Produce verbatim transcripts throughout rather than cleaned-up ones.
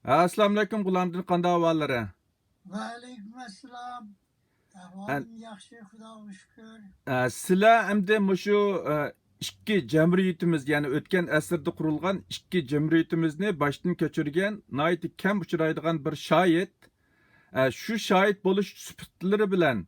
ئەسسالامۇئەلەيكۇم، غۇلامدىن، قانداق ئەھۋاللىرى؟ ۋەئەلەيكۇم ئەسسالام. ئەھۋالىم ياخشى، خۇداغا شۈكۈر. ئە، سىلەر ئەمدى مۇشۇ، ئە، ئىككى جەمھۇرىيىتىمىز، يەنى ئۆتكەن ئەسىردە قۇرۇلغان ئىككى جەمھۇرىيىتىمىزنى باشتىن كەچۈرگەن، ناھايىتى كەم ئۇچرايدىغان بىر شاھىت. ئە، شۇ شاھىت بولۇش سۈپىتلىرى بىلەن،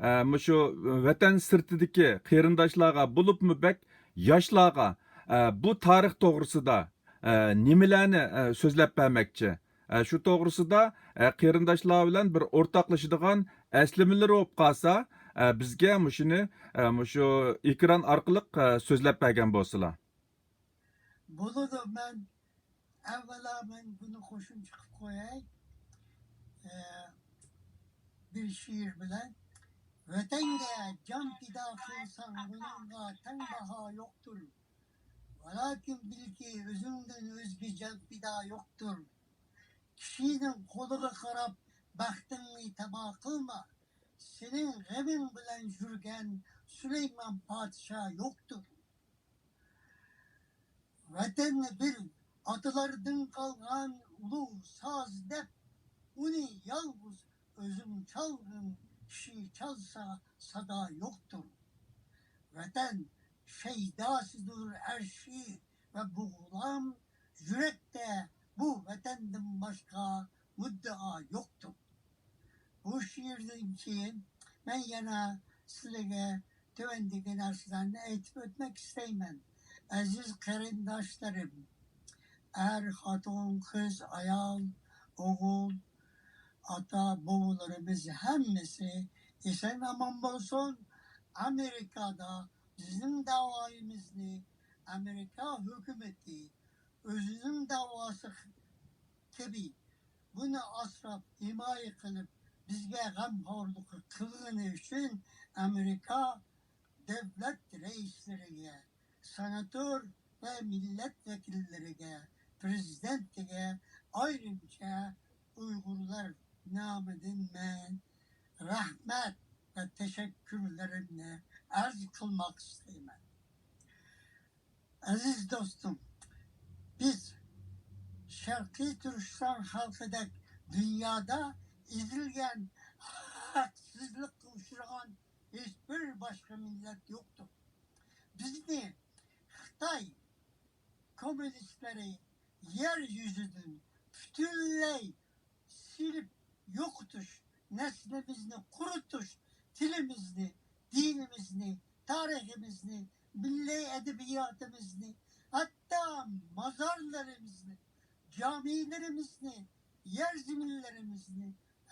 ئە، مۇشۇ ۋەتەن سىرتىدىكى قېرىنداشلارغا، بولۇپمۇ بەك ياشلارغا، ئە، بۇ تارىخ توغرىسىدا، ئە، نېمىلەرنى، ئە، سۆزلەپ بەرمەكچى؟ ئە، شۇ توغرىسىدا، ئە، قېرىنداشلار بىلەن بىر ئورتاقلىشىدىغان ئەسلىمىلىرى بولۇپ قالسا، ئە، بىزگە مۇشۇنى، ئە، مۇشۇ ئېكران ئارقىلىق، ئە، سۆزلەپ بەرگەن بولسىلا. بولىدۇ، مەن ئەۋۋەلا مەن بۇنى قوشۇمچە قىلىپ قوياي. ئە، بىر شېئىر بىلەن. ۋەتەنگە جان پىدا قىلساڭ، بۇنىڭغا تەڭ باھا يوقتۇر. ۋالاكىن بىلكى، ئۆزۈڭدىن ئۆزگە جان پىدا يوقتۇر. كىشىنىڭ قولىغا قاراپ بەختىڭنى تاما قىلما. سېنىڭ غېمىڭ بىلەن يۈرگەن سۇلايمان پادىشاھ يوقتۇر. ۋەتەننى بىل، ئاتىلاردىن قالغان ئۇلۇغ ساز دەپ، ئۇنى يالغۇز ئۆزۈڭ چالغىن، كىشى چالسا سادا يوقتۇر. ۋەتەن شەيداسىدۇر ئەرشى ۋە بۇ غۇلام، يۈرەكتە بۇ ۋەتەندىن باشقا مۇددىئا يوقتۇر. بۇ شېئىردىن كېيىن مەن يەنە سىلەرگە تۆۋەندىكى نەرسىلەرنى ئېيتىپ ئۆتمەك ئىستەيمەن. ئەزىز قېرىنداشلىرىم، ئەر، خوتۇن، قىز، ئايال، ئوغۇل، ئاتا، بوۋىلىرىمىز ھەممىسى ئېسەن-ئامان بولسۇن. ئامېرىكادا بىزنىڭ داۋايىمىزنى ئامېرىكا ھۆكۈمىتى ئۆزىنىڭ داۋاسى كەبى بۇنى ئاسراپ، ھىمايە قىلىپ، بىزگە غەمخورلۇق قىلغىنى ئۈچۈن ئامېرىكا دۆلەت رەئىسلىرىگە، سېناتور ۋە مىللەت ۋەكىللىرىگە، پىرېزىدېنتىگە ئايرىمچە ئۇيغۇرلار نامىدىن مەن رەھمەت ۋە تەشەككۈرلىرىمنى ئەرز قىلماق ئىستەيمەن. ئەزىز دوستۇم، بىز شەرقىي تۈركىستان خەلقىدەك دۇنيادا ئېزىلگەن، ھەقسىزلىققا ئۇچرىغان ھېچبىر باشقا مىللەت يوقتۇر. بىزنى خىتاي كوممۇنىستلىرى يەر يۈزىدىن پۈتۈنلەي سىلىپ يوقىتىش، نەسلىمىزنى قۇرۇتۇش، تىلىمىزنى، دىنىمىزنى، تارىخىمىزنى، مىللىي ئەدەبىياتىمىزنى، ھەتتا مازارلىرىمىزنى، جامىلىرىمىزنى، يەر زېمىنلىرىمىزنى،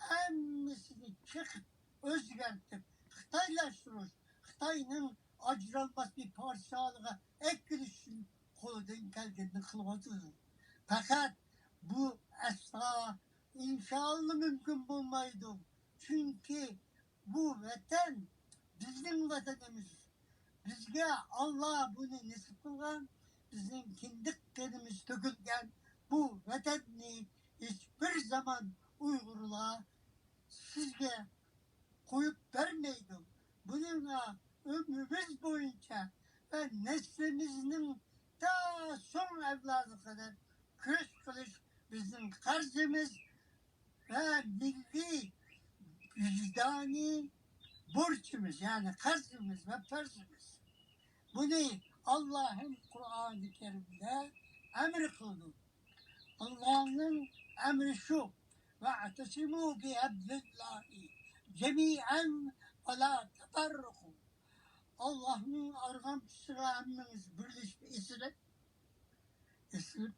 ھەممىسىنى چېقىپ، ئۆزگەرتىپ، خىتايلاشتۇرۇش، خىتاينىڭ ئاجرالماس بىر پارچىسى ھالىغا ئەكېلىش ئۈچۈن قولىدىن كەلگىنىنى قىلىۋاتىدۇ. پەقەت بۇ ئەسلا، ئىنشائاللا، مۇمكىن بولمايدۇ. چۈنكى بۇ ۋەتەن بىزنىڭ ۋەتىنىمىز. بىزگە ئاللا بۇنى نېسىپ قىلغان، بىزنىڭ كىندىك قېنىمىز تۆكۈلگەن بۇ ۋەتەننى ھېچبىر زامان ئۇيغۇرلار سىزگە قويۇپ بەرمەيدۇ. بۇنىڭغا ئۆمرىمىز بويىچە ۋە نەسلىمىزنىڭ تا سوڭ ئەۋلادىغا قەدەر كۈرەش قىلىش بىزنىڭ قەرزىمىز ۋە مىللىي ۋىجدانىي بۇرچىمىز، يەنى قەرزىمىز ۋە پەرزىمىز. بۇنى ئاللاھىم قۇرئانى كەرىمدە ئەمر قىلدى. ئاللاھنىڭ ئەمرى شۇ: «ۋەئتەسىمۇ بىھەبلىللاھى جەمىئەن ۋە لا تەفەررەقۇ.» ئاللاھنىڭ ئارغامچىسىغا ھەممىڭىز بىرلىشىپ ئېسىلىپ، ئېسىلىپ،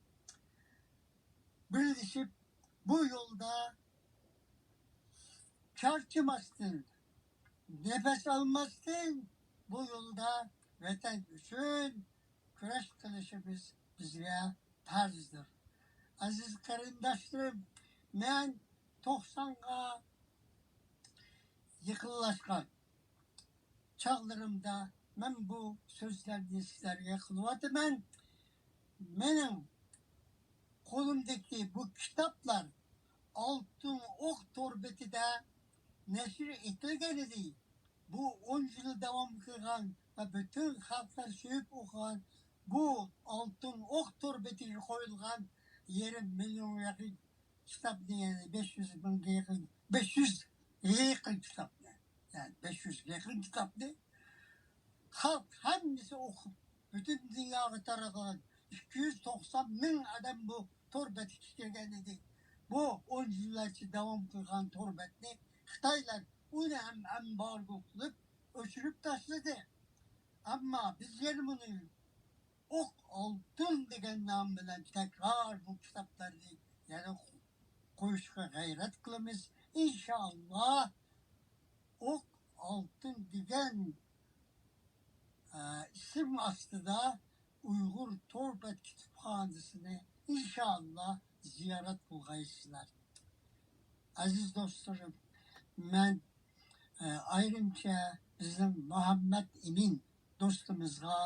بىرلىشىپ بۇ يولدا چارچىماستىن، نەپەس ئالماستىن بۇ يولدا ۋەتەن ئۈچۈن كۈرەش قىلىشىمىز بىزگە پەرزدۇر. ئەزىز قېرىنداشلىرىم، مەن توقسانغا يېقىنلاشقان چاغلىرىمدا مەن بۇ سۆزلەرنى سىلەرگە قىلىۋاتىمەن. مېنىڭ قولۇمدىكى بۇ كىتابلار ئالتۇن ئوق تور بېتىدە نەشر ئېتىلگەنىدى. بۇ ئون يىل داۋام قىلغان ۋە پۈتۈن خەلقلەر سۆيۈپ ئوقۇغان بۇ ئالتۇن ئوق تور بېتىگە قويۇلغان يېرىم مىليونغا يېقىن كىتابنى، يەنى بەش يۈز مىڭغا يېقىن، بەش يۈزگە يېقىن كىتابنى، يەنى بەش يۈزگە يېقىن كىتابنى خەلق ھەممىسى ئوقۇپ، پۈتۈن دۇنياغا تارىغان ئىككى يۈز توقسان مىڭ ئادەم بۇ تور بەتكە كىرگەن ئىدى. بۇ ئون يىللارچە داۋام قىلغان تور بەتنى خىتايلار ئۇنى ھەم ئەمبارگو قىلىپ ئۆچۈرۈپ تاشلىدى. ئەمما بىز يەنە بۇنى ئوق ئالتۇن دېگەن نام بىلەن تەكرار بۇ كىتابلارنى يەنە قويۇشقا غەيرەت قىلىمىز. ئىنشاللا ئوق ئالتۇن دېگەن ئىسىم ئاستىدا ئۇيغۇر تور بەت كۇتۇپخانىسىنى ئىنشاللا زىيارەت قىلغايسىلەر. ئەزىز دوستلىرىم، مەن ئايرىمچە بىزنىڭ مۇھەممەت ئىمىن دوستىمىزغا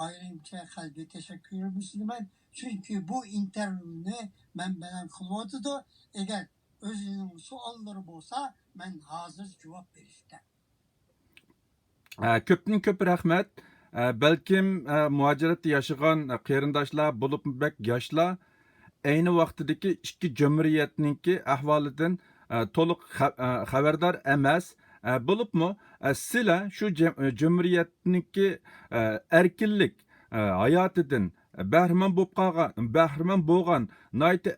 ئايرىمچە قەلبىي تەشەككۈرۈمنى سۇنىمەن. چۈنكى بۇ ئىنتەرۋيۇنى مەن بىلەن قىلىۋاتىدۇ. ئەگەر ئۆزىنىڭ سوئاللىرى بولسا، مەن ھازىر جاۋاب بېرىشكە. ئە، كۆپتىن كۆپ رەھمەت. ئە، بەلكىم، ئە، مۇھاجىرەتتە ياشىغان، ئە، قېرىنداشلار، بولۇپمۇ بەك ياشلار ئەينى ۋاقتىدىكى ئىككى جۇمھۇرىيەتنىڭكى ئەھۋالىدىن، ئە، تولۇق خە-، ئە، خەۋەردار ئەمەس. ئە، بولۇپمۇ، ئە، سىلەر شۇ جەم-، ئە، جۇمھۇرىيەتنىڭكى، ئە، ئەركىنلىك، ئە، ھاياتىدىن بەھرىمەن بولۇپ قالغان، بەھرىمەن بولغان ناھايىتى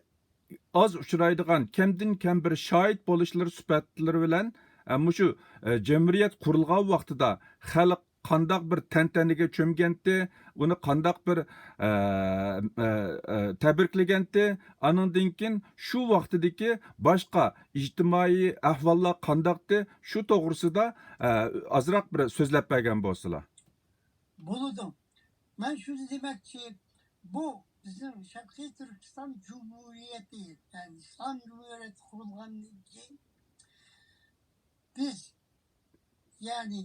ئاز ئۇچرايدىغان، كەمدىن كەم بىر شاھىت بولۇشلىرى سۈپەتلىرى بىلەن، ئە، مۇشۇ، ئە، جۇمھۇرىيەت قۇرۇلغان ۋاقتىدا خەلق قانداق بىر تەنتەنىگە چۆمگەنتى، ئۇنى قانداق بىر، ئە، ئە، ئە، تەبرىكلىگەنتى، ئانىڭدىن كېيىن شۇ ۋاقتىدىكى باشقا ئىجتىمائىي ئەھۋاللار قانداقتى، شۇ توغرىسىدا، ئە، ئازراق بىر سۆزلەپ بەرگەن بولسىلا. بولىدۇ. مەن شۇنى دېمەكچى، بۇ بىزنىڭ شەرقىي تۈركىستان جۇمھۇرىيىتى، يەنى ئىسلام جۇمھۇرىيىتى قۇرۇلغاندىن كېيىن، بىز، يەنى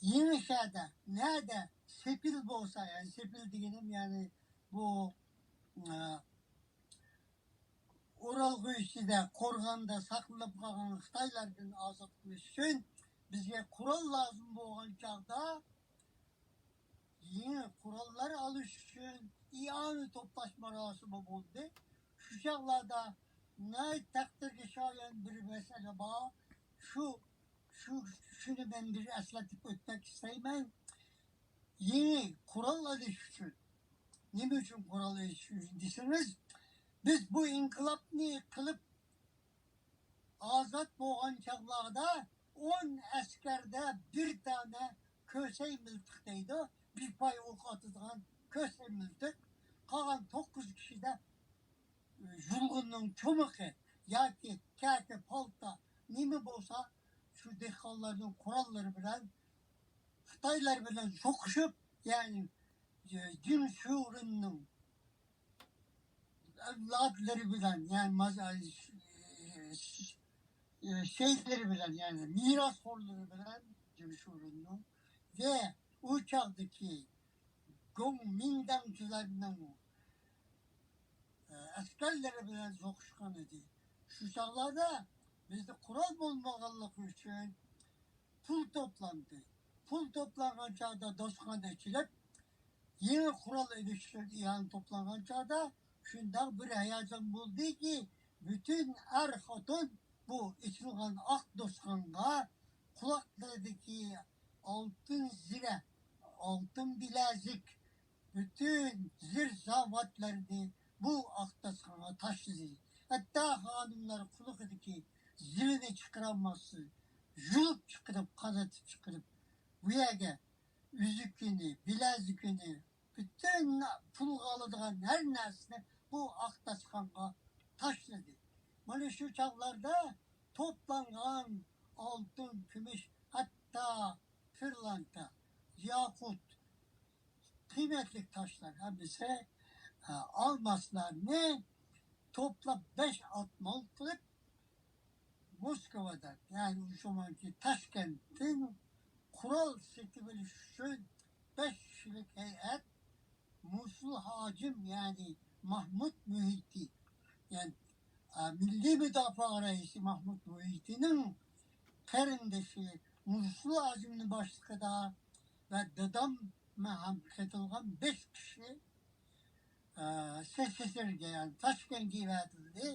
يېڭىشەھەردە نەدە سېپىل بولسا، يەنى سېپىل دېگىنىم، يەنى بۇ، ئە، ئورالغۇ ئىچىدە، قورغاندا ساقلىنىپ قالغان خىتايلاردىن ئازاد قىلىش ئۈچۈن بىزگە قورال لازىم بولغان چاغدا، يېڭى قوراللار ئالىش ئۈچۈن ئىئانە توپلاش مۇراسىمى بولدى. شۇ چاغلاردا ناھايىتى تەقدىرگە شايان بىر مەسىلە بار. شۇ، شۇ، شۇنى مەن بىر ئەسلىتىپ ئۆتمەك ئىستەيمەن. يېڭى قورال ئېلىش ئۈچۈن. نېمە ئۈچۈن قورال ئېلىش ئۈچۈن دېسىڭىز، بىز بۇ ئىنقىلابنى قىلىپ ئازاد بولغان چاغلاردا ئون ئەسكەردە بىر دانە كۆسەي مىلتىق دەيدۇ، بىر پاي ئوق ئاتىدىغان كۆسەي مىلتىق، قالغان توققۇز كىشىدە يۇلغۇننىڭ چومىقى ياكى كەكە، پالتا، نېمە بولسا، شۇ دېھقانلارنىڭ قوراللىرى بىلەن خىتايلار بىلەن سوقۇشۇپ، يەنى جىڭ شۇرېننىڭ ئەۋلادلىرى بىلەن، يەنى ماز-، شەيلىرى بىلەن، يەنى مىراسخورلىرى بىلەن جىڭ شۇرېننىڭ ۋە ئۇ چاغدىكى گوڭ مىنداڭچىلارنىڭ ئەسكەرلىرى بىلەن سوقۇشقان ئىدى. شۇ چاغلاردا بىزدە قورال بولمىغانلىقى ئۈچۈن پۇل توپلاندى. پۇل توپلانغان چاغدا دوستخانا ئېچىلىپ، يېڭى قورال ئېلىش ئۈچۈن ئىئانە توپلانغان چاغدا شۇنداق بىر ھاياجان بولدىكى، پۈتۈن ئەر-خوتۇن بۇ ئېچىلغان ئاق دوستخانىغا قۇلاقلىرىدىكى ئالتۇن زىرە، ئالتۇن بىلەزىك، پۈتۈن زىر-زاۋاتلىرىنى بۇ ئاق دوستخانىغا تاشلىدى. ھەتتا خانىملار قۇلىقىدىكى زىرىنى چىقىرالماستىن، يۇلۇپ چىقىرىپ، قانىتىپ چىقىرىپ، بۇ يەرگە ئۈزۈكىنى، بىلەزۈكىنى، پۈتۈن پۇلغا ئالىدىغان ھەر نەرسىنى بۇ ئاق دوستخانىغا تاشلىدى. مانا شۇ چاغلاردا توپلانغان ئالتۇن، كۈمۈش، ھەتتا پىرلانتا، ياقۇت، قىممەتلىك تاشلار ھەممىسى، ئە، ئالماسلارنى توپلاپ بەش ئاتمال قىلىپ، موسكۋادىن، يەنى شۇ زامانكى تاشكەنتتىن قورال سېتىۋېلىش ئۈچۈن بەش كىشىلىك ھەيئەت مۇسۇل ھاجىم، يەنى ماھمۇت مۇھىتى، يەنى، ئە، مىللىي مۇداپىئە رەئىسى ماھمۇت مۇھىتىنىڭ قېرىندىشى مۇسۇل ھاجىمنىڭ باشلىقىدا ۋە دادام ھەم قېتىلغان بەش كىشى، ئە، سېسسرگە، يەنى تاشكەنتكە ئەۋەتىلدى.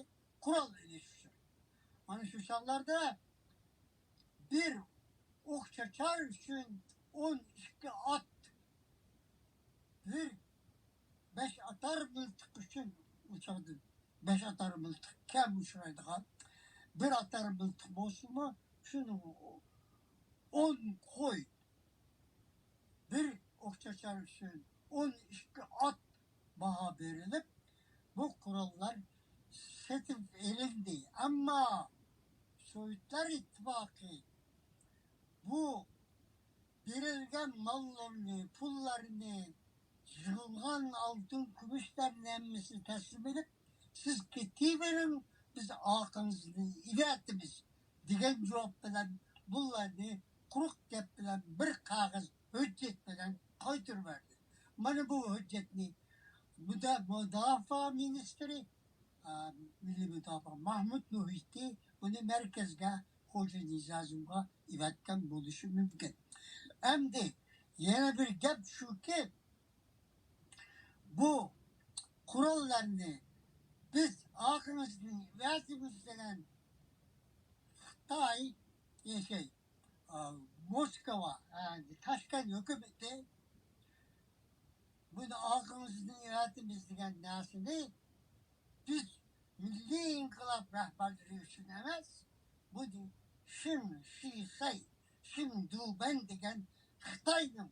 قورال ئېلىش ئۈچۈن. مانا شۇ چاغلاردا بىر ئوق چاچار ئۈچۈن ئون ئىككى ئات، بىر بەش ئاتار مىلتىق ئۈچۈن، ئۇ چاغدا بەش ئاتار مىلتىق كەم ئۇچرايدىغان، بىر ئاتار مىلتىق بولسىمۇ، شۇنى ئون قوي، بىر ئوق چاچار ئۈچۈن ئون ئىككى ئات باھا بېرىلىپ، بۇ قوراللار سېتىپ ئېلىندى. ئەمما سوۋېتلار ئىتتىپاقى بۇ بېرىلگەن ماللارنى، پۇللارنى، يىغىلغان ئالتۇن، كۈمۈشلەرنى ھەممىسىنى تەسلىم ئېلىپ، سىز كېتىۋېرىڭ، بىز ئارقىڭىزدىن ئېلىۋېتىمىز، دېگەن جاۋاب بىلەن بۇلارنى قۇرۇق گەپ بىلەن، بىر قەغەز ھۆججەت بىلەن قايتۇرۇۋەردى. مانا بۇ ھۆججەتنى مۇدا-، مۇداپىئە مىنىستىرى، ئا، مىللىي مۇداپىئە مەھمۇت مۇھىتى بۇنى مەركەزگە، خوجا نىياز ھاجىمغا ئېۋەتكەن بولۇشى مۇمكىن. ئەمدى يەنە بىر گەپ شۇكى، بۇ قوراللارنى بىز ئارقىمىزدىن ئېۋەتىمىز دېگەن خىتاي، يەشەي، ئا، موسكۋا، ئا، تاشكەنت ھۆكۈمىتى بۇنى ئارقىمىزدىن ئېۋەتىمىز دېگەن نەرسىنى بىز مىللىي ئىنقىلاب رەھبەرلىرى ئۈچۈن ئەمەس، بۇنى شىن شىسەي، شىن دۇبەن دېگەن خىتاينىڭ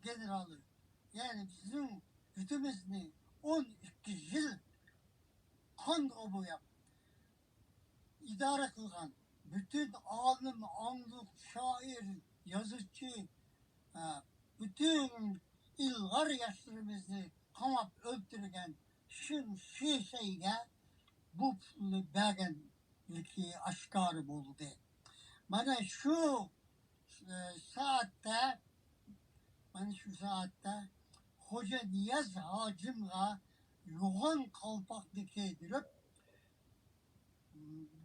گېنېرالى، يەنى بىزنىڭ يۇرتىمىزنى ئون ئىككى يىل قانغا بوياپ ئىدارە قىلغان، پۈتۈن ئالىم، ئاڭلۇق، شائىر، يازغۇچى، ئە، پۈتۈن ئىلغار ياشلىرىمىزنى قاماپ ئۆلتۈرگەن شىن شىسەيگە بۇ پۇلنى بەرگەنلىكى ئاشكارا بولدى. مانا شۇ، ئە، سائەتتە، مانا شۇ سائەتتە خوجا نىياز ھاجىمغا يوغان قالپاقنى كىيدۈرۈپ،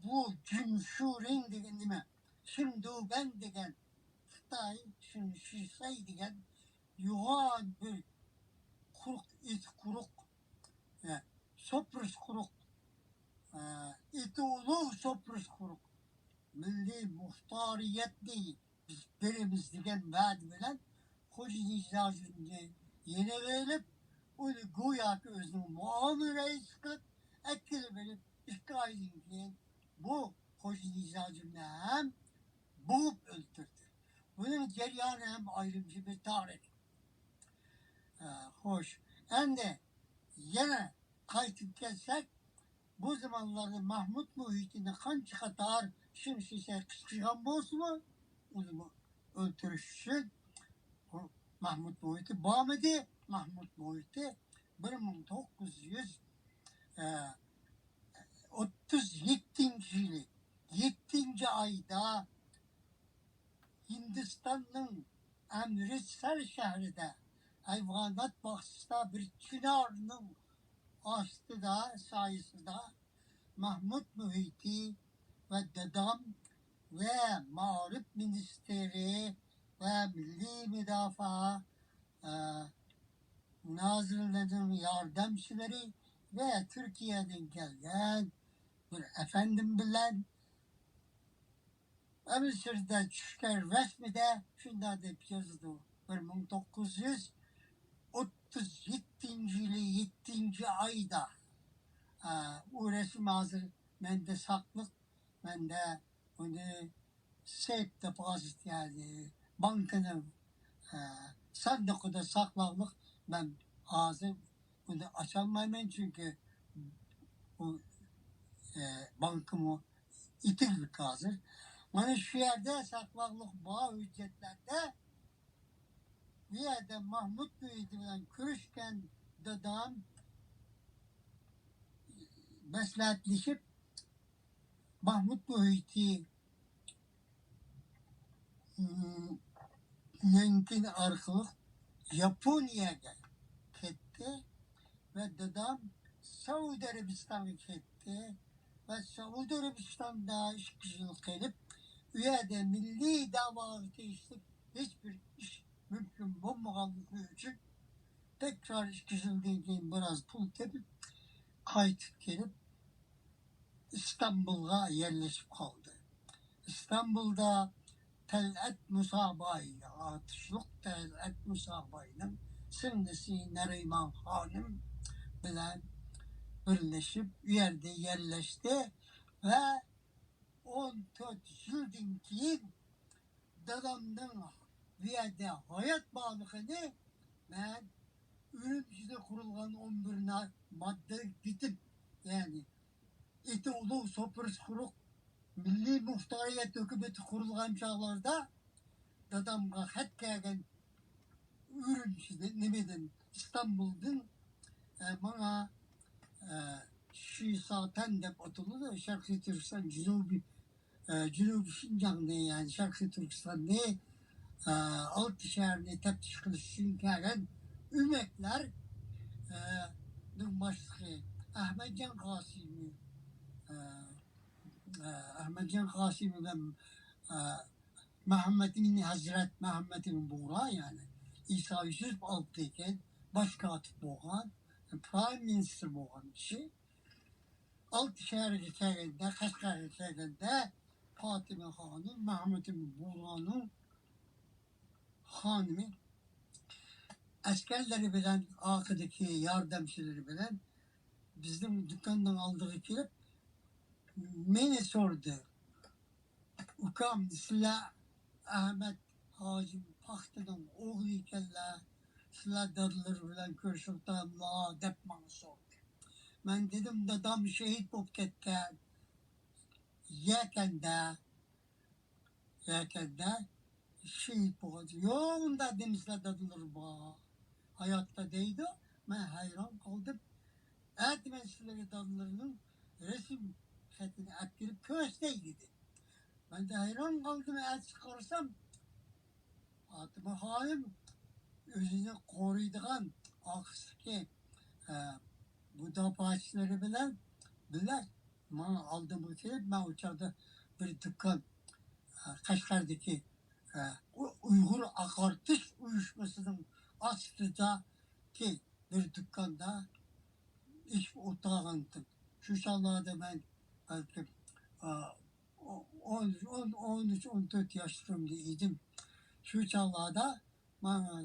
بۇ جىن شۇرىن دېگەن نېمە؟ شىن دۇبەن دېگەن خىتاي، شىن شىسەي دېگەن يوغان بىر قۇرۇق، ئېتى قۇرۇق، ئە، سوپرىسى قۇرۇق، ئە، ئېتى ئۇلۇغ، سوپرىسى قۇرۇق مىللىي مۇختارىيەتنى بىز بېرىمىز دېگەن ۋەدە بىلەن خوجا نىياز ھاجىمنى يېنىۋېلىپ، ئۇنى گوياكى ئۆزىنىڭ مۇئاۋىن رەئىسى قىلىپ ئەكېلىۋېلىپ، ئىككى ئايدىن كېيىن بۇ خوجا نىياز ھاجىمنى ھەم بوغۇپ ئۆلتۈردى. بۇنىڭ جەريانى ھەم ئايرىمچە بىر تارىخ. ئە، خوش، ئەمدى يەنە قايتىپ كەلسەك، بۇ زامانلاردا مەھمۇد مۇھىتىنى قانچە قاتار شىن شىسەي قىچقىرغان بولسىمۇ، ئۇنىمۇ ئۆلتۈرۈش ئۈچۈن بۇ مەھمۇد مۇھىتى بارمىدى. مەھمۇد مۇھىتى بىر مىڭ توققۇز يۈز ئوتتۇز يەتتىنچى يىلى يەتتىنچى ئايدا ھىندىستاننىڭ ئەمرىتسەر شەھىرىدە ھايۋانات باغچىسىدا بىر چىنارنىڭ ئاستىدا، سايىسىدا مەھمۇد مۇھىتى ۋە دادام ۋە مائارىپ مىنىستىرى ۋە مىللىي مۇداپىئە، ئە، نازىرلىرىنىڭ ياردەمچىلىرى ۋە تۈركىيەدىن كەلگەن بىر ئەپەندىم بىلەن ئەمىسىردە چۈشكەن رەسمىدە شۇنداق دەپ يازىدۇ. بىر مىڭ توققۇز يۈز ئوتتۇز يەتتىنچى يىلى يەتتىنچى ئايدا. ئە، ئۇ رەسىم ھازىر مەندە ساقلىق، مەندە ئۇنى سېف دېپوزىت، يەنى بانكىنىڭ، ئە، ساندۇقىدا ساقلاقلىق. مەن ھازىر ئۇنى ئاچالمايمەن، چۈنكى بۇ، ئە، بانكىمۇ ئېتىكلىك ھازىر. مانا شۇ يەردە ساقلاقلىق بار ھۆججەتلەردە، بۇ يەردە مەھمۇد مۇھىتى بىلەن كۆرۈشكەن دادام مەسلىھەتلىشىپ، مەھمۇد مۇھىتى، ئىم، نەنكىن ئارقىلىق ياپونىيەگە كەتتى ۋە دادام سەئۇدى ئەرەبىستانغا كەتتى ۋە سەئۇدى ئەرەبىستاندا ئىككى يىل قېلىپ، ئۇ يەردە مىللىي دەۋاغا تېگىشلىك ھېچبىر ئىش مۇمكىن بولمىغانلىقى ئۈچۈن، تەكرار ئىككى يىلدىن كېيىن بىراز پۇل تېپىپ، قايتىپ كېلىپ، ئىستانبۇلغا يەرلىشىپ قالدى. ئىستانبۇلدا تەلئەت مۇساباي، ئاتۇشلۇق تەلئەت مۇساباينىڭ سىڭلىسى نەرىمان خانىم بىلەن بىرلىشىپ، ئۇ يەردە يەرلەشتى ۋە ئون تۆت يىلدىن كېيىن دادامنىڭ بۇ يەردە ھايات بارلىقىنى مەن ئۈرۈمچىدە قۇرۇلغان ئون بىر ماددە بىتىم، يەنى ئېتى ئۇلۇغ، سوپۇرىسى قۇرۇق مىللىي مۇختارىيەت ھۆكۈمىتى قۇرۇلغان چاغلاردا دادامغا خەت كەلگەن، ئۈرۈمچىدىن، نېمىدىن، ئىستانبۇلدىن، ئە، ماڭا، ئە، شىساتەن دەپ ئاتىلىدۇ، شەرقىي تۈركىستان، جۇنۇبىي، ئە، جۇنۇبىي شىنجاڭنى، يەنى شەرقىي تۈركىستاننى، ئە، ئالتە شەھەرنى تەپتىش قىلىش ئۈچۈن كەلگەن ئۆمەكلەر، ئە، نىڭ باشلىقى ئەھمەتجان قاسىمى، ئە، ئە، ئەھمەتجان قاسىمى بىلەن، ئە، مەھەممەتئىمىن ھەزرەت، مەھەممەتئىمىن بۇغرا، يەنى ئىسا يۈسۈپ ئالتىكەن، باش كاتىپ بولغان، پرايم مىنىستىر بولغان كىشى. ئالتە شەھەرگە كەلگەندە، قەشقەرگە كەلگەندە، پاتىمە خانىم، مەھەممەتئىمىن بۇغرانىڭ خانىمى ئەسكەرلىرى بىلەن، ئارقىدىكى ياردەمچىلىرى بىلەن بىزنىڭ دۇكاننىڭ ئالدىغا كېلىپ، مېنى سورىدى. «ئۇكام، سىلەر ئەھمەت ھاجىم پاختىنىڭ ئوغلى ئىكەنلەر، سىلەر دادىلىرى بىلەن كۆرۈشۈۋاتاملا؟» دەپ ماڭا سورىدى. مەن دېدىم، «دادام شېھىت بولۇپ كەتكەن يەكەندە، يەكەندە شېھىت بولغان.» «يوق، ئۇنداق دېمىسىلەر، دادىلىرى بار، ھاياتتا» دەيدۇ. مەن ھەيران قالدىم. «ئەتە مەن سىلەرگە دادىلىرىنىڭ رەسىم خېتىنى ئەپ كېلىپ كۆرسىتەي» دېدى. مەن ھەيران قالدىم، ئەتىسى قارىسام، پاتىمە خانىم ئۆزىنى قورايدىغان ئارقىسىدىكى، ئە، مۇداپىئەچىلىرى بىلەن بىللە ماڭا ئالدىمغا كېلىپ، مەن ئۇ چاغدا بىر دۇكان، ئە، قەشقەردىكى، ئە، ئۇ-، ئۇيغۇر ئاقارتىش ئۇيۇشمىسىنىڭ ئاستىدىكى بىر دۇكاندا ئېچىپ ئولتۇرغانتىم. شۇ چاغلاردا مەن بەلكىم، ئا، ئون، ئون، ئون ئۈچ، ئون تۆت ياشلىرىمدا ئىدىم. شۇ چاغلاردا ماڭا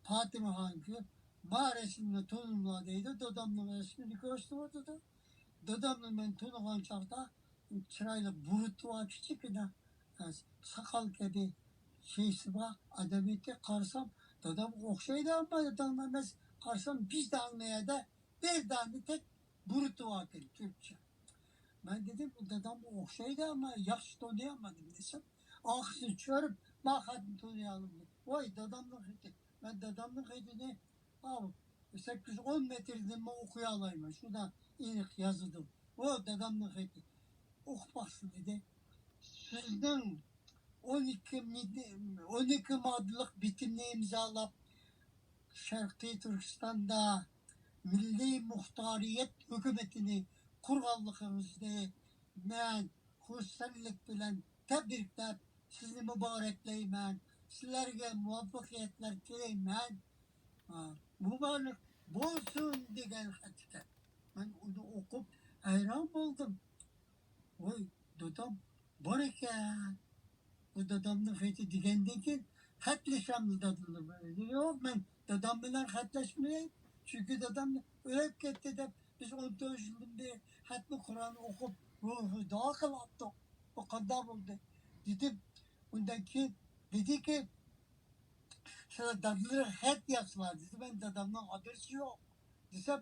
پاتىمە خانىم كېلىپ، «ما رەسىمنى تونۇملا» دەيدۇ، دادامنىڭ رەسىمىنى كۆرسىتىۋاتىدۇ. دادامنى مەن تونۇغان چاغدا چىرايلىق بۇرۇتى بار، كىچىككىنە، ئە، ساقال كەبى شەيسى بار ئادەم ئىدى. قارىسام، دادامغا ئوخشايدۇ، ئەمما دادام ئەمەس. قارىسام، بىر دانە يەردە، بىر دانە تەك بۇرۇتى باركەن، تۈركچە. مەن دېدىم، «بۇ دادامغا ئوخشايدۇ، ئەمما ياخشى تونۇيالمىدىم» دېسەم، ئارقىسىنى چۆرۈپ، ما خەتنى تونۇيالمىدى. ۋاي، دادامنىڭ خېتى. مەن دادامنىڭ خېتىنى، ئاۋۇ، سەككىز يۈز ئون مېتىردىنمۇ ئوقۇيالايمەن. شۇنداق ئېنىق يازىدۇ. ئۇ دادامنىڭ خېتى. ئوقۇپ باقسۇن دېدى. سىزنىڭ ئون ئىككى مىد-، ئون ئىككى ماددىلىق بىتىمنى ئىمزالاپ، شەرقىي تۈركىستاندا مىللىي مۇختارىيەت ھۆكۈمىتىنى قۇرغانلىقىڭىزنى مەن خۇرسەنلىك بىلەن تەبرىكلەپ، سىزنى مۇبارەكلەيمەن، سىلەرگە مۇۋەپپەقىيەتلەر تىلەيمەن. ھا، مۇبارەك بولسۇن دېگەن خەت ئىكەن. مەن ئۇنى ئوقۇپ ھەيران بولدۇم. ۋاي، دادام بار ئىكەن. بۇ دادامنىڭ خېتى دېگەندىن كېيىن، خەتلىشەمدۇ دادام بىلەن؟ يوق، مەن دادام بىلەن خەتلەشمەي، چۈنكى دادام ئۆلۈپ كەتتى دەپ، بىز ئون تۆت يىلدىن بېرى خەتمۇ قۇرئان ئوقۇپ، روھى دۇئا قىلاتتۇق. بۇ قانداق بولدى؟ دېدىم. ئۇندىن كېيىن دېدىكى، سىلەر دادىلىرىغا خەت يازسىلەر دېدى. مەن دادامنىڭ ئادرېسى يوق دېسەم،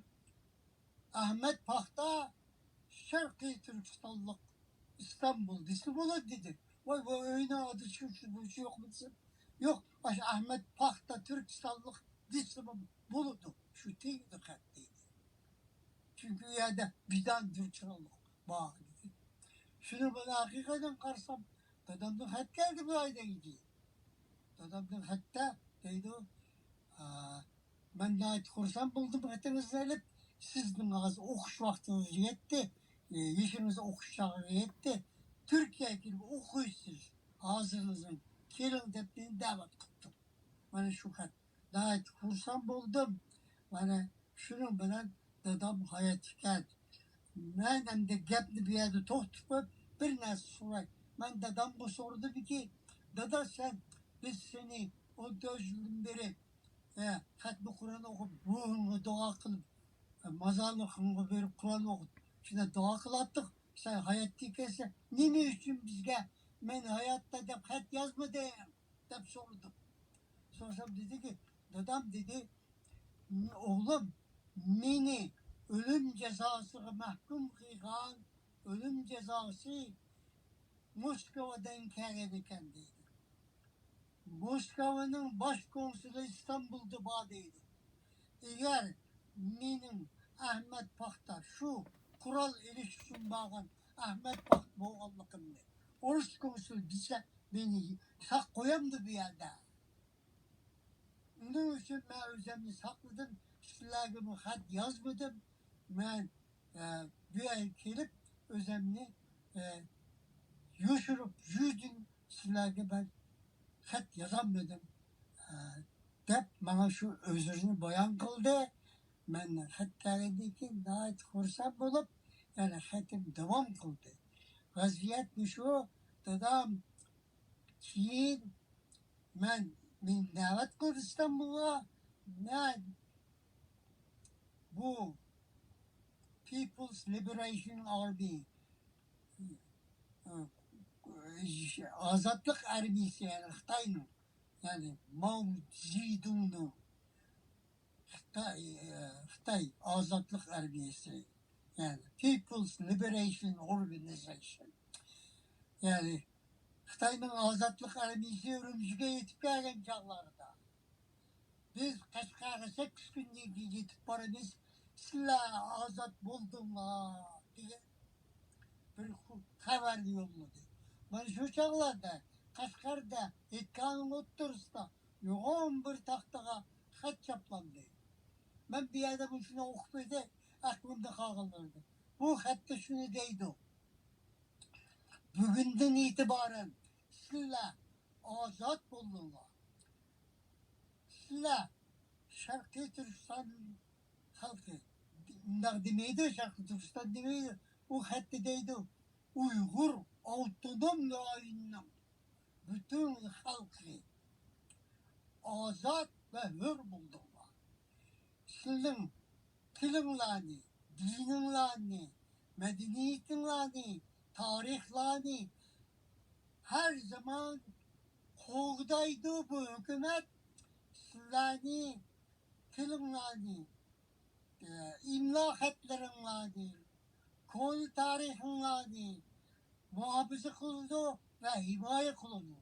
ئەھمەد پاختا، شەرقىي تۈركىستانلىق، ئىستانبۇل دېسە بولىدۇ دېدى. ۋاي، بۇ ئۆينىڭ ئادرېسى شۇ، شۇ يوقمۇ دېسەم، يوق، ئاشۇ ئەھمەد پاختا تۈركىستانلىق دېسىمۇ بولىدۇ، شۇ تېگىدۇ خەت دېدى. چۈنكى ئۇ يەردە بىدان تۈركىستانلىق بار دېدى. شۇنىڭ بىلەن ھەقىقەتەن قارىسام، دادامدىن خەت كەلدى بۇ ئايدىن كېيىن. دادامدىن خەتتە دەيدۇ، ئا، مەن ناھايىتى خۇرسەن بولدۇم خېتىڭىزنى ئېلىپ. سىزنىڭ ھازىر ئوقۇش ۋاقتىڭىز يەتتى، ئە، يېشىڭىز ئوقۇش چاغىغا يەتتى. تۈركىيەگە كېلىپ ئوقۇيسىز. ھازىرلىنىڭ، كېلىڭ دەپ مېنى دەۋەت قىپتۇ. مانا شۇ خەت. ناھايىتى خۇرسەن بولدۇم. مانا شۇنىڭ بىلەن دادام ھايات ئىكەن. مەن ئەمدى گەپنى بۇ يەردە توختىتىپ قويۇپ، بىر نەرسە سوراي. مەن دادامغا سورىدىمكى، دادا، سەن، بىز سېنى ئون تۆت يىلدىن بېرى، ئە، خەتمە قۇرئان ئوقۇپ، روھۇڭغا دۇئا قىلىپ، ئە، مازارلىقىڭغا بېرىپ قۇرئان ئوقۇپ، شۇنداق دۇئا قىلاتتۇق. سەن ھاياتتا ئىكەنسەن، نېمە ئۈچۈن بىزگە، مەن ھاياتتا دەپ خەت يازمىدىڭ؟ دەپ سورىدىم. سورىسام دېدىكى، دادام دېدى، ئوغلۇم، مېنى ئۆلۈم جازاسىغا مەھكۇم قىلغان، ئۆلۈم جازاسى موسكۋادىن كەلگەن ئىكەن دەيدۇ. موسكۋانىڭ باش كونسۇلى ئىستانبۇلدا بار دەيدۇ. ئەگەر مېنىڭ ئەخمەت پاختا، شۇ قورال ئېلىش ئۈچۈن بارغان ئەخمەت پاختا بولغانلىقىمنى ئورۇس كونسۇل بىلسە، مېنى ساق قويامدۇ بۇ يەردە؟ ئۇنىڭ ئۈچۈن مەن ئۆزۈمنى ساقلىدىم، سىلەرگىمۇ خەت يازمىدىم. مەن، ئە، بۇ يەرگە كېلىپ، ئۆزۈمنى، ئە، يوشۇرۇپ يۈردۈم، سىلەرگە مەن خەت يازالمىدىم، ئە، دەپ ماڭا شۇ ئۆزرىنى بايان قىلدى. مەن خەت كەلگەندىن كېيىن ناھايىتى خۇرسەن بولۇپ، يەنە خېتىم داۋام قىلدى. ۋەزىيەت مۇشۇ، دادام، كېيىن مەن، مېنى دەۋەت قىلدى ئىستانبۇلغا. مەن بۇ People's Liberation Army، ئازادلىق ئارمىيىسى، يەنى خىتاينىڭ، يەنى ماۋ زېدۇڭنىڭ، خىتاي، خىتاي ئازادلىق ئارمىيىسى، يەنى People's Liberation Organization، يەنى خىتاينىڭ ئازادلىق ئارمىيىسى ئۈرۈمچىگە يېتىپ كەلگەن چاغلاردا، بىز قەشقەرگە سەككىز كۈندىن كېيىن يېتىپ بارىمىز، سىلەر ئازاد بولدۇڭلار دېگەن بىر خۇ-، خەۋەرنى يوللىدى. مانا شۇ چاغلاردا قەشقەردە ھېيتگاھنىڭ ئوتتۇرىسىدا يوغان بىر تاختىغا خەت چاپلاندى. مەن بۇ يەردە مۇشۇنى ئوقۇپ ئىدى، ئەقلىمدە قالغانلىرىدىن. بۇ خەتتە شۇنى دەيدۇ: بۈگۈندىن ئېتىبارەن سىلەر ئازاد بولدۇڭلار. سىلەر شەرقىي تۈركىستان خەلقى، ئۇنداق دېمەيدۇ، شەرقىي تۈركىستان دېمەيدۇ. ئۇ خەتتە دەيدۇ، ئۇيغۇر ئاپتونوم رايونىنىڭ پۈتۈن خەلقى ئازاد ۋە ھۆر بولدۇڭلار. سىلىڭ تىلىڭلارنى، دىنىڭلارنى، مەدەنىيىتىڭلارنى، تارىخلارنى ھەر زامان قوغدايدۇ بۇ ھۆكۈمەت. سىلەرنى، تىلىڭلارنى، ئىملا خەتلىرىڭلارنى، كونا تارىخىڭلارنى مۇھاپىزە قىلىدۇ ۋە ھىمايە قىلىدۇ.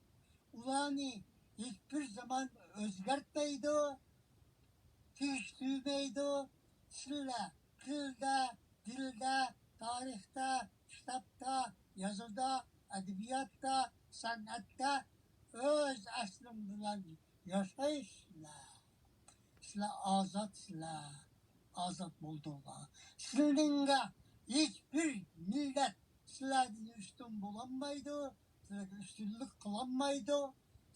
ئۇلارنى ھېچبىر زامان ئۆزگەرتمەيدۇ، تېگىشتۈرمەيدۇ. سىلەر تىلدا، دىلدا، تارىختا، كىتابتا، يازۇدا، ئەدەبىياتتا، سەنئەتتە ئۆز ئەسلىڭ بىلەن ياشايسىلەر. سىلەر ئازادسىلەر، ئازاد بولدۇڭلار. سىلىنىڭگە ھېچبىر مىللەت سىلەردىن ئۈستۈن بولالمايدۇ، سىلەرگە ئۈستۈنلۈك قىلالمايدۇ،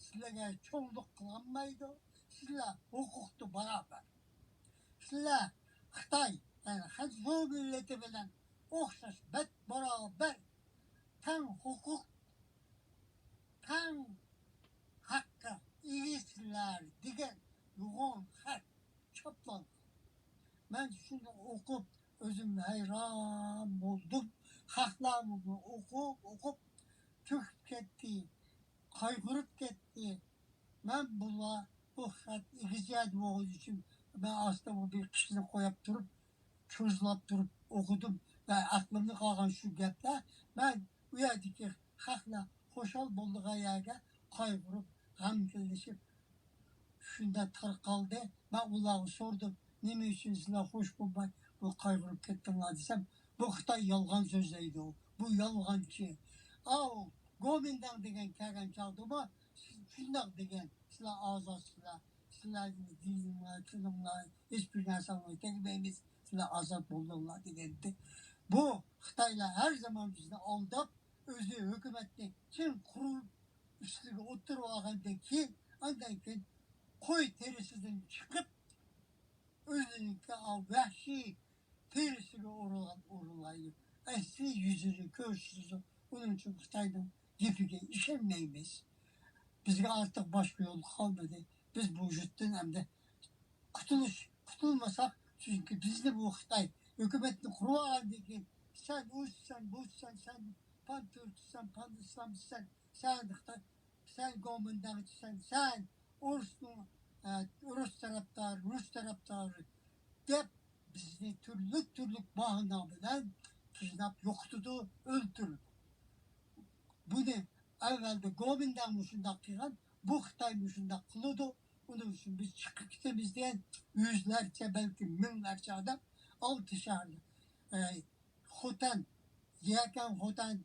سىلەرگە چوڭلۇق قىلالمايدۇ. سىلەر ھوقۇقتا باراۋەر. سىلەر خىتاي، يەنى خەنزۇ مىللىتى بىلەن ئوخشاش بەت باراۋەر، تەڭ ھوقۇق، تەڭ ھەققە ئىگىسىلەر دېگەن يوغان خەت چاپلانغان. مەن شۇنى ئوقۇپ، ئۆزۈم ھەيران بولدۇم. خەقلەرمۇ بۇنى ئوقۇپ، ئوقۇپ چۆكۈپ كەتتى، قايغۇرۇپ كەتتى. مەن بۇلار، بۇ خەت ئېگىز يەردە بولغىنى ئۈچۈن، مەن ئاستىغا بىر قىشنى قويۇپ تۇرۇپ، چۇزلاپ تۇرۇپ ئوقۇدۇم ۋە ئەقلىمدە قالغان شۇ گەپلەر، مەن ئۇ يەردىكى خەقلەر خۇشال بولىدىغان يەرگە قايغۇرۇپ، غەمكىنلىشىپ، شۇنداق تارقالدى. مەن ئۇلارغا سورىدىم، نېمە ئۈچۈن سىلەر خوش بولماي بۇ قايغۇرۇپ كەتتىڭلار دېسەم، بۇ خىتاي يالغان سۆزلەيدۇ، بۇ يالغانچى. ئاۋۇ گومىنداڭ دېگەن كەلگەن چاغدىمۇ شۇنداق دېگەن، سىلەر ئازادسىلەر، سىلەرنى دىنىڭلار، تىلىڭلار، ھېچبىر نەرسەڭلارنى تەگمەيمىز، سىلەر ئازاد بولدۇڭلار دېگەنتى. بۇ خىتايلار ھەر زامان بىزنى ئالداپ، ئۆزى ھۆكۈمەتنى چىڭ قۇرۇپ ئۈستىگە ئولتۇرۇپ ئالغاندىن كېيىن، ئاندىن كېيىن قوي تېرىسىدىن چىقىپ، ئۆزىنىڭكى ئاۋۇ ۋەھشىي تېرىسىگە ئورىغان ئورۇنلايدۇ. ئەسلى يۈزىنى كۆرسىتىدۇ. ئۇنىڭ ئۈچۈن خىتاينىڭ گېپىگە ئىشەنمەيمىز. بىزگە ئارتۇق باشقا يول قالمىدى. بىز بۇ يۇرتتىن ئەمدى قۇتۇلۇش، قۇتۇلمىساق، چۈنكى بىزنى بۇ خىتاي ھۆكۈمەتنى قۇرۇۋالغاندىن كېيىن، سەن ئۇسسەن، بۇسسەن، سەن پان تۈركىسەن، پان ئىسلامچىسەن، سەن خىتاي، سەن گومىنداڭچىسەن، سەن ئورۇسنىڭ، ئە، ئورۇس تەرەپدارى، رۇس تەرەپدارى دەپ، بىزنى تۈرلۈك-تۈرلۈك باھانە بىلەن قىيناپ يوقىتىدۇ، ئۆلتۈرىدۇ. بۇنى ئەۋۋەلدە گومىنداڭمۇ شۇنداق قىلغان، بۇ خىتايمۇ شۇنداق قىلىدۇ. ئۇنىڭ ئۈچۈن بىز چىقىپ كېتىمىز دېگەن يۈزلەرچە، بەلكى مىڭلارچە ئادەم ئالتە شەھەردە، ئە، خوتەن، يەكەن خوتەن،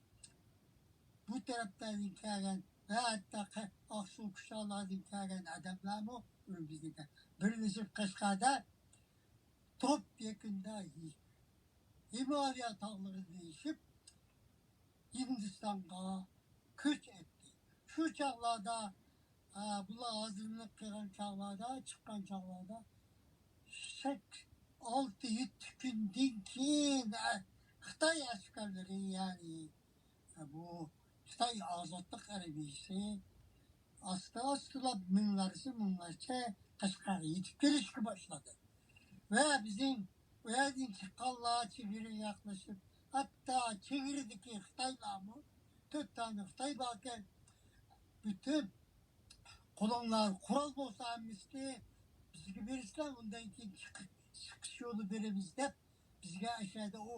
بۇ تەرەپلەردىن كەلگەن ۋە ھەتتا قە-، ئاقسۇ، كۇچالاردىن كەلگەن ئادەملەرمۇ ئۆزىمىزنىڭ بىرلىشىپ قەشقەردە توپ يېقىندا ھىمالىيا تاغلىرىنى ئېشىپ، ھىندىستانغا كۆچ ئەتتى. شۇ چاغلاردا، ئا، بۇلار ھازىرلىق قىلغان چاغلاردا، چىققان چاغلاردا، سەك-، ئالتە يەتتە كۈندىن كېيىن، ئە، خىتاي ئەسكەرلىرى، يەنى، ئە، بۇ خىتاي ئازادلىق ئارمىيىسى ئاستا-ئاستىلاپ مىڭلارچە، مىڭلارچە قەشقەرگە يېتىپ كېلىشكە باشلىدى. ۋە بىزنىڭ ئۇ يەردىن چىققانلار چېگرىگە ياقلىشىپ، ھەتتا چېگرىدىكى خىتايلارمۇ، تۆت دانە خىتاي باركەن، پۈتۈن قولۇڭلار قورال بولسا ھەممىسىنى بىزگە بېرىسىلەر، ئۇندىن كېيىن چىقىش، چىقىش يولى بېرىمىز دەپ، بىزگە ئەشەدە ئۇ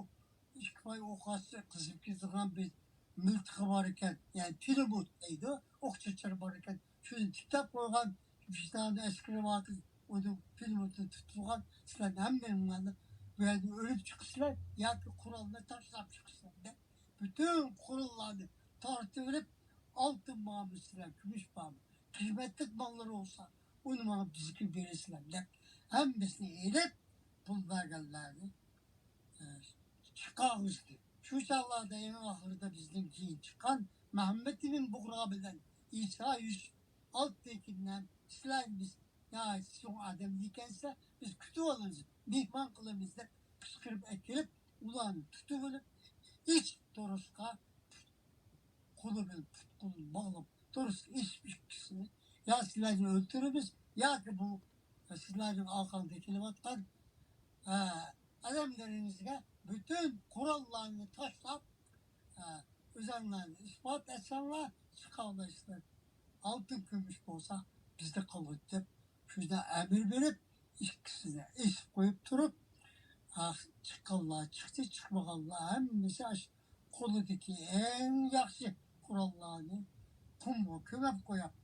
ئىككى پاي ئوق ئاتسا قىزىپ كېتىدىغان بىر مىلتىقى بار ئىكەن، يەنى پىلىموت دەيدۇ، ئوق چېچىرى بار ئىكەن، شۇنى تىكلەپ قويغان، بىر دانە ئەسكىرى بار ئىكەن، ئۇنىڭ پىلىموتىنى تۇتۇپ تۇرغان، سىلەرنى ھەممىڭلارنى بۇ يەردىن ئۆلۈپ چىقىسىلەر ياكى قورالنى تاشلاپ چىقىسىلەر دەپ، پۈتۈن قوراللارنى تارتىۋېلىپ، ئالتۇن بارمۇ سىلەر، كۈمۈش بارمۇ، قىممەتلىك ماللىرى بولسا، ئۇنى ماڭا بىزگە بېرىسىلەر دەپ، ھەممىسىنى ئېلىپ، پۇل بەرگەنلەرنى، ئە، چىقارغۇزدى. شۇ چاغلاردا ئەڭ ئاخىرىدا بىزدىن كېيىن چىققان مەھمەت ئىبن بۇغرا بىلەن ئىسا يۈسۈپ ئالتىنكىنلەر، سىلەر بىز ناھايىتى چوڭ ئادەم ئىكەنسىلەر، بىز كۈتۈۋالىمىز، مېھمان قىلىمىز دەپ قىچقىرىپ ئەكېلىپ، ئۇلارنى تۇتۇۋېلىپ، ئېچىپ تورۇسقا قولى بىلەن پۇت قولىنى باغلاپ تۇرسا، ئېچىپ ئىككىسىنى، يا سىلەرنى ئۆلتۈرىمىز، ياكى بۇ سىلەرنىڭ ئارقاڭدا كېلىۋاتقان، ئە، ئادەملىرىڭىزگە پۈتۈن قوراللارنى تاشلاپ، ئە، ئۆزەڭلارنى ئىسپات ئەتسەڭلار، چىقالايسىلەر. ئالتۇن، كۈمۈش بولسا بىزدە قالغۇچ دەپ، شۇنداق ئەمىر بېرىپ، ئىككىسىنى ئېسىپ قويۇپ تۇرۇپ، ئاخ، چىققانلار چىقتى، چىقمىغانلار ھەممىسى ئاشۇ قولىدىكى ئەڭ ياخشى قوراللارنى قۇمغا كۆمۈپ قويۇپ،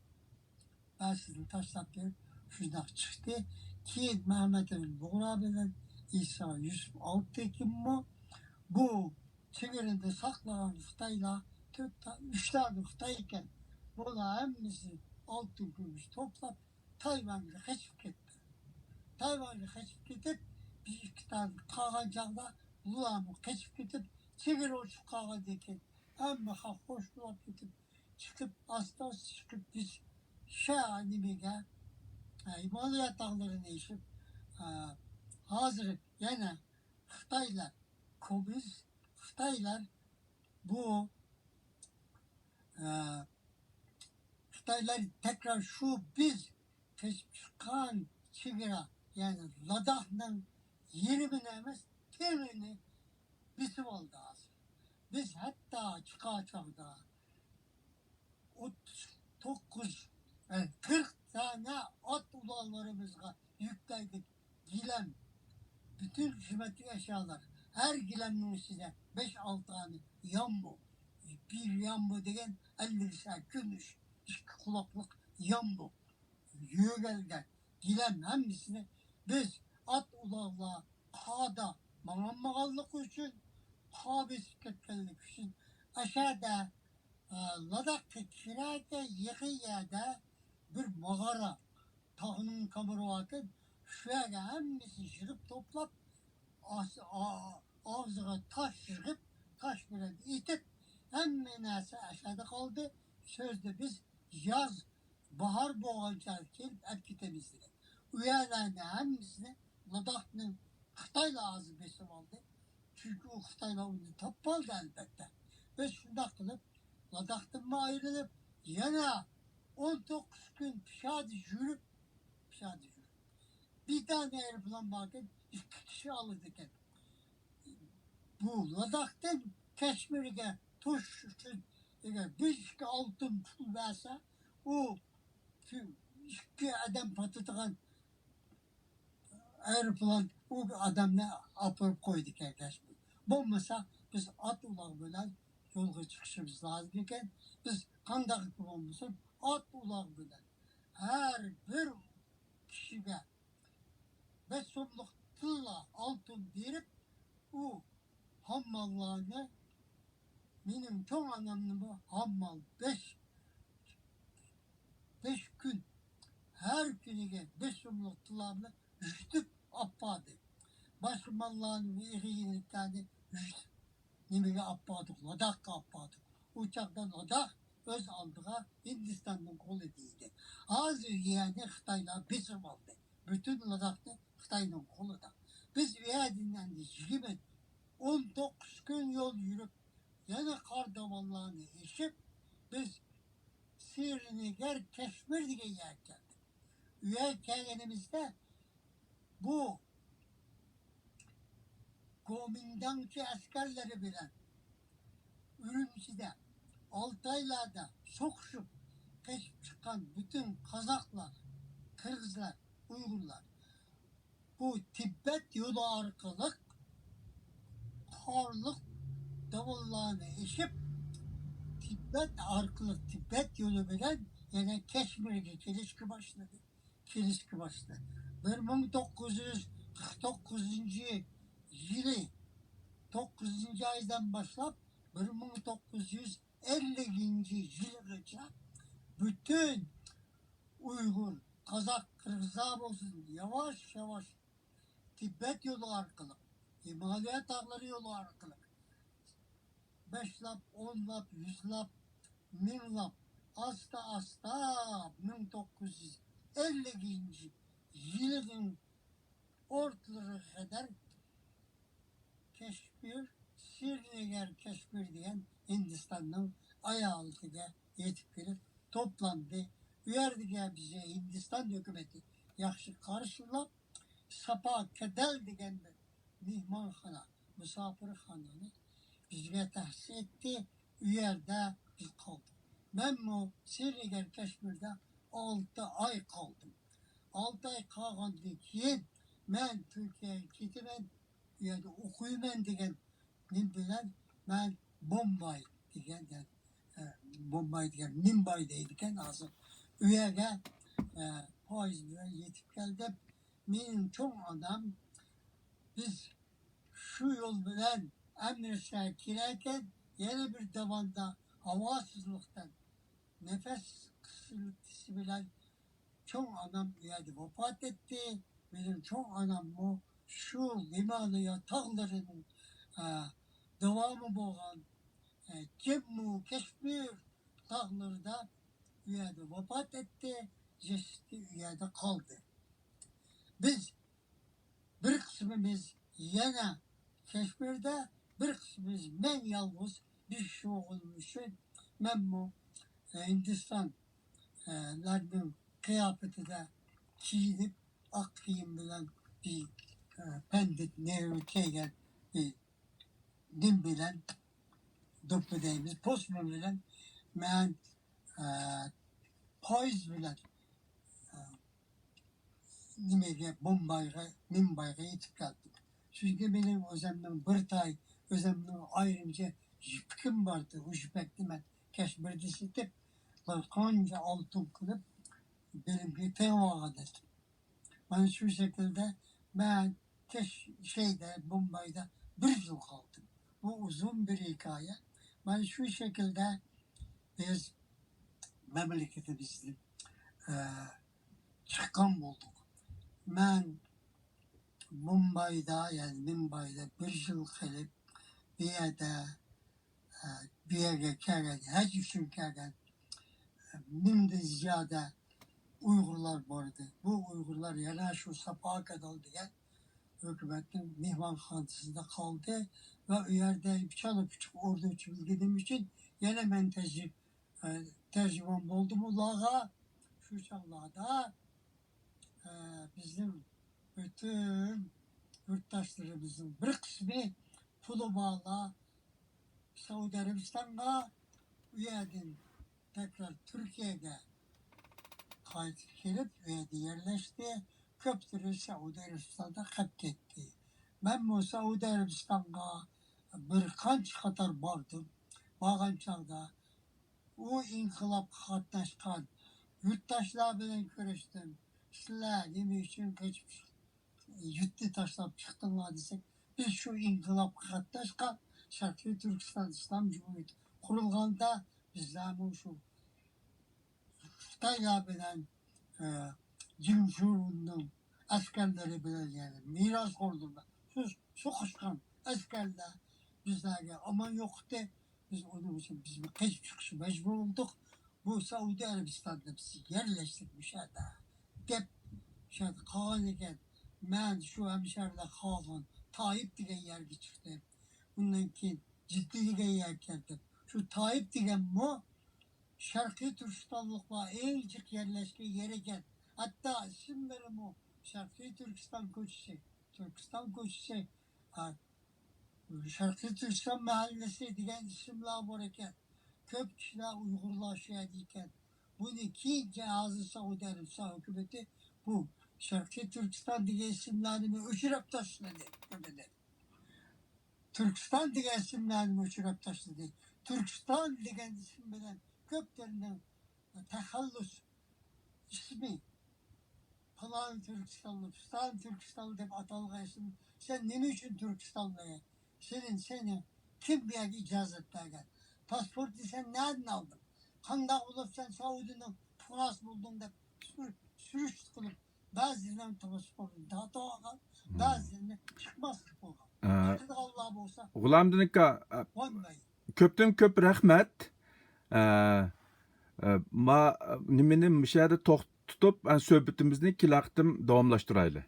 بەزىسىنى تاشلاپ بېرىپ، شۇنداق چىقتى. كېيىن مەمەت ئىبن بۇغرا بىلەن ئىسا يۈسۈپ ئالتىنكىمۇ بۇ چېگرىنى ساقلىغان خىتايلار تۆت تا، ئۈچ دانە خىتاي ئىكەن. بۇلار ھەممىسى ئالتۇن، كۈمۈش توپلاپ، تايۋانغا قېچىپ كەتتى. تايۋانغا قېچىپ كېتىپ، بىر ئىككى دانە قالغان چاغدا بۇلارمۇ قېچىپ كېتىپ، چېگرا ئوچۇق قالغاندىن كېيىن، ھەممە خەق خوش بولۇپ كېتىپ، چىقىپ، ئاستا-ئاستا چىقىپ، بىز شا نېمىگە، ھىمالايا تاغلىرىنى ئېشىپ، ھازىر يەنە خىتايلار، كوممۇنىست خىتايلار بۇ، ئە، خىتايلار تەكرار شۇ بىز قېچىپ چىققان چېگرا، يەنى لاداخنىڭ يېرىمىنى ئەمەس، تېڭىنى بېسىپ ئالدى ھازىر. بىز ھەتتا چىقار چاغدا ئوتتۇز توققۇز، ئە، قىرىق دانە ئات ئۇلاغلىرىمىزغا يۈكلەيدىغان گىلەم، پۈتۈن خىزمەتلىك ئەشيالار، ھەر گىلەمنىڭ ئىچىدە بەش-ئالتە دانە يامبۇ، بىر يامبۇ دېگەن ئەللىك سەككىز كۈمۈش، ئىككى قۇلاقلىق يامبۇ، يۆگەلگەن گىلەم ھەممىسىنى بىز ئات ئۇلاغلار قاردا ماڭالمىغانلىقى ئۈچۈن، قار بېسىپ كەتكەنلىكى ئۈچۈن، ئەشەدە، ئە، لاداخقا كىرەرگە يېقىن يەردە بىر ماغارا، تاغنىڭ كامىرى باركەن، شۇ يەرگە ھەممىسىنى يىغىپ توپلاپ، ئاس-، ئا-، ئاغزىغا تاش يىغىپ، تاش بىلەن ئېتىپ، ھەممە نەرسە ئەشەدە قالدى. سۆزدە بىز ياز، باھار بولغانچە كېلىپ ئەپ كېتىمىز دېگەن. ئۇ يەرلەرنى ھەممىسىنى لاداخنىڭ خىتايلار ھازىر بېسىپ ئالدى. چۈنكى ئۇ خىتايلار ئۇنى تاپالدى ئەلۋەتتە. بىز شۇنداق قىلىپ، لاداختىنمۇ ئايرىلىپ، يەنە ئون توققۇز كۈن پىشادە يۈرۈپ، پىشادە يۈرۈپ، بىر دانە ئايروپىلان باركەن، ئىككى كىشى ئالىدىكەن. بۇ لاداختىن كەشمىرگە توشۇش ئۈچۈن، ئەگەر بىر ئىككى ئالتۇن پۇل بەرسە، ئۇ ئىككى ئادەم پاتىدىغان ئايروپىلان ئۇ ئادەمنى ئاپىرىپ قويىدىكەن كەشمىر. بولمىسا، بىز ئات ئۇلاغ بىلەن يولغا چىقىشىمىز لازىم ئىكەن. بىز قانداق بولمىسۇن، ئات ئۇلاغ بىلەن ھەر بىر كىشىگە بەش سوملۇق تىللا ئالتۇن بېرىپ، ئۇ ھامماللارنى، مېنىڭ چوڭ ئانامنىمۇ ھاممال بەش، بەش كۈن، ھەر كۈنىگە بەش سوملۇق تىللا بىلەن يۈتۈپ ئاپپاردى. باشقا ماللارنى، ئېغىر يېنىكلەرنى يۈتۈپ نېمىگە ئاپپاردۇق؟ لاداخقا ئاپپاردۇق. ئۇ چاغدا لاداخ ئۆز ئالدىغا ھىندىستاننىڭ قولىدا ئىدى. ھازىر يەنى خىتايلار بېسىپ ئالدى. پۈتۈن لاداخنى خىتاينىڭ قولىدا. بىز ئۇ يەردىن ئەمدى يىگىرمە، ئون توققۇز كۈن يول يۈرۈپ، يەنە قارا داۋانلارنى ئېشىپ، بىز سىرىنىگەر كەشمىر دېگەن يەرگە كەلدۇق. ئۇ يەرگە كەلگىنىمىزدە بۇ گومىنداڭچى ئەسكەرلىرى بىلەن ئۈرۈمچىدە، ئالتايلاردا سوقۇشۇپ قېچىپ چىققان پۈتۈن قازاقلار، قىرغىزلار، ئۇيغۇرلار بۇ تىبەت يولى ئارقىلىق قارلىق داۋانلارنى ئېشىپ، تىبەت ئارقىلىق، تىبەت يولى بىلەن يەنە كەشمىرگە كېلىشكە باشلىدى. كېلىشكە باشلىدى. بىر مىڭ توققۇز يۈز قىرىق توققۇزىنچى يىلى، توققۇزىنچى ئايدىن باشلاپ، بىر مىڭ توققۇز يۈز ئەللىكىنچى يىلغىچە پۈتۈن ئۇيغۇر، قازاق، قىرغىزلار بولسۇن، ياۋاش-ياۋاش تىبەت يولى ئارقىلىق، ھىمالايا تاغلىرى يولى ئارقىلىق بەشلاپ، ئونلاپ، يۈزلاپ، مىڭلاپ، ئاستا-ئاستا مىڭ توققۇز يۈز ئەللىكىنچى يىلنىڭ ئورتىلىرىغا قەدەر كەشمىر، سىرىنىگەر كەشمىر دېگەن ھىندىستاننىڭ ئايالىتىگە يېتىپ كېلىپ توپلاندى. ئۇ يەردىكى بىزنى ھىندىستان ھۆكۈمىتى ياخشى قارشىلاپ، ساپا كەدەل دېگەن بىر مېھمانخانا، مۇساپىرخانىنى بىزگە تەسىس ئەتتى. ئۇ يەردە بىز قالدۇق. مەنمۇ سىرىنىگەر كەشمىردە ئالتە ئاي قالدىم. ئالتە ئاي قالغاندىن كېيىن، مەن تۈركىيەگە كېتىمەن، ئۇ يەردە ئوقۇيمەن دېگەن نېمە بىلەن مەن بومباي دېگەن، يەنى، ئە، بومباي دېگەن، مۇمباي دەيدىكەن ھازىر. ئۇ يەرگە، ئە، پويىز بىلەن يېتىپ كەلدىم. مېنىڭ چوڭ ئانام، بىز شۇ يول بىلەن ئەمرىتسەرگە كېلەركەن، يەنە بىر داۋاندا ھاۋاسىزلىقتىن نەپەس قىسىلتىسى بىلەن چوڭ ئانام ئۇ يەردە ۋاپات ئەتتى. مېنىڭ چوڭ ئاناممۇ شۇ ھىمالايا تاغلىرىنىڭ، ئە، داۋامى بولغان، ئە، جەممۇ كەشمىر تاغلىرىدا ئۇ يەردە ۋاپات ئەتتى. جەسىتى ئۇ يەردە قالدى. بىز بىر قىسمىمىز يەنە كەشمىردە، بىر قىسمىمىز مەن يالغۇز بىر كىشى بولغىنىم ئۈچۈن مەنمۇ، ئە، ھىندىستانلارنىڭ قىياپىتىدە كىيىنىپ، ئاق كىيىم بىلەن بىر، ئە، پەندىت نېرۇ كىيگەن بىر نېمە بىلەن، دوپپا دەيمىز، پوسما بىلەن مەن، ئە، پويىز بىلەن، ئە، نېمىگە، بومبايغا، مۇمبايغا يېتىپ كەلدىم. چۈنكى مېنىڭ ئۆزۈمنىڭ بىر تاي، ئۆزۈمنىڭ ئايرىمچە يىپىكىم بار ئىدى. ئۇ يىپەكنى مەن كەشمىردە سېتىپ، بىر قانچە ئالتۇن قىلىپ، بېلىمگە تېڭىۋالغان ئىدىم. مانا شۇ شەكىلدە مەن كەش-، شەيدە، بومبايدا بىر يىل قالدىم. بۇ ئۇزۇن بىر ھېكايە. مانا شۇ شەكىلدە بىز مەملىكىتىمىزدىن، ئە، چىققان بولدۇق. مەن مۇمبايدا، يەنى مۇمبايدا بىر يىل قېلىپ، بۇ يەردە، ئە، بۇ يەرگە كەلگەن، ھەج ئۈچۈن كەلگەن، ئە، مىڭدىن زىيادە ئۇيغۇرلار بار ئىدى. بۇ ئۇيغۇرلار يەنە شۇ ساپا كەدەل دېگەن ھۆكۈمەتنىڭ مېھمانخانىسىدا قالدى ۋە ئۇ يەردە چالا پۇچۇق ئوردۇچە بىلگىنىم ئۈچۈن يەنە مەن تەرجىم-، ئە، تەرجىمان بولدۇم ئۇلارغا. شۇ چاغلاردا، ئە، بىزنىڭ پۈتۈن يۇرتداشلىرىمىزنىڭ بىر قىسمى پۇلى بارلار سەئۇدى ئەرەبىستانغا، ئۇ يەردىن تەكرار تۈركىيەگە قايتىپ كېلىپ، ئۇ يەردە يەرلەشتى. كۆپلىرى سەئۇدى ئەرەبىستاندا قېلىپ كەتتى. مەنمۇ سەئۇدى ئەرەبىستانغا بىر قانچە قاتار باردىم. بارغان چاغدا ئۇ ئىنقىلابقا قاتناشقان يۇرتداشلار بىلەن كۆرۈشتۈم. سىلەر نېمە ئۈچۈن قېچىپ يۇرتنى تاشلاپ چىقتىڭلار دېسەك، بىز شۇ ئىنقىلابقا قاتناشقان شەرقىي تۈركىستان ئىسلام جۇمھۇرىيىتى قۇرۇلغاندا بىزلەرمۇ شۇ خىتايلار بىلەن، ئە، جىڭ شۇرۇننىڭ ئەسكەرلىرى بىلەن، يەنى مىراسخورلىرىدا سۇ-، سوقۇشقان ئەسكەرلەر بىزلەرگە ئامان يوق ئىدى. بىز ئۇنىڭ ئۈچۈن بىزمۇ قېچىپ چىقىشقا مەجبۇر بولدۇق. بۇ سەئۇدى ئەرەبىستاندا بىز يەرلەشتۇق مۇشۇ يەردە، دەپ، شۇ يەردە قالغان ئىكەن. مەن شۇ ھەمشەھىرلەر قالغان تائىپ دېگەن يەرگە چىقتىم. ئۇندىن كېيىن جىددە دېگەن يەرگە كەلدىم. شۇ تائىپ دېگەنمۇ شەرقىي تۈركىستانلىقلار ئەڭ جىق يەرلەشكەن يەر ئىكەن. ھەتتا ئىسىملىرىمۇ شەرقىي تۈركىستان كوچىسى، تۈركىستان كوچىسى، ھە، شەرقىي تۈركىستان مەھەللىسى دېگەن ئىسىملار بار ئىكەن. كۆپ كىشىلەر ئۇيغۇرلار شۇ يەردە ئىكەن. بۇنى كېيىنچە ھازىر سەئۇدى ئەرەبىستان ھۆكۈمىتى بۇ شەرقىي تۈركىستان دېگەن ئىسىملارنى ئۆچۈرۈپ تاشلىدى، كۆپىنى. تۈركىستان دېگەن ئىسىملارنى ئۆچۈرۈپ تاشلىدى. تۈركىستان دېگەن ئىسىم بىلەن كۆپلىرىنىڭ تەخەللۇس ئىسمى، پىلان تۈركىستانلى، پىستان تۈركىستانلى دەپ ئاتالغان ئىسىم. سەن نېمە ئۈچۈن تۈركىستانلى؟ سېنى، سېنى كىم بۇ يەرگە ئىجازەت بەرگەن؟ پاسپورتنى سەن نەدىن ئالدىڭ؟ قانداق بولۇپ سەن سەئۇدىنىڭ پۇقراسى بولدۇڭ دەپ سۈر-، سۈرۈشتە قىلىپ، بەزىلىرىنىڭ پاسپورتىنى تارتىۋالغان، بەزىلىرىنى چىقماسلىق قىلغان. ئە، چىقىدىغانلار بولسا، غۇلامدىن ئاكا، ئە، بولماي. كۆپتىن كۆپ رەھمەت. ئە، ئە، ما، نېمىنى مۇشۇ يەردە توختىتىپ، ئە، سۆھبىتىمىزنى كېلەر قېتىم داۋاملاشتۇرايلى.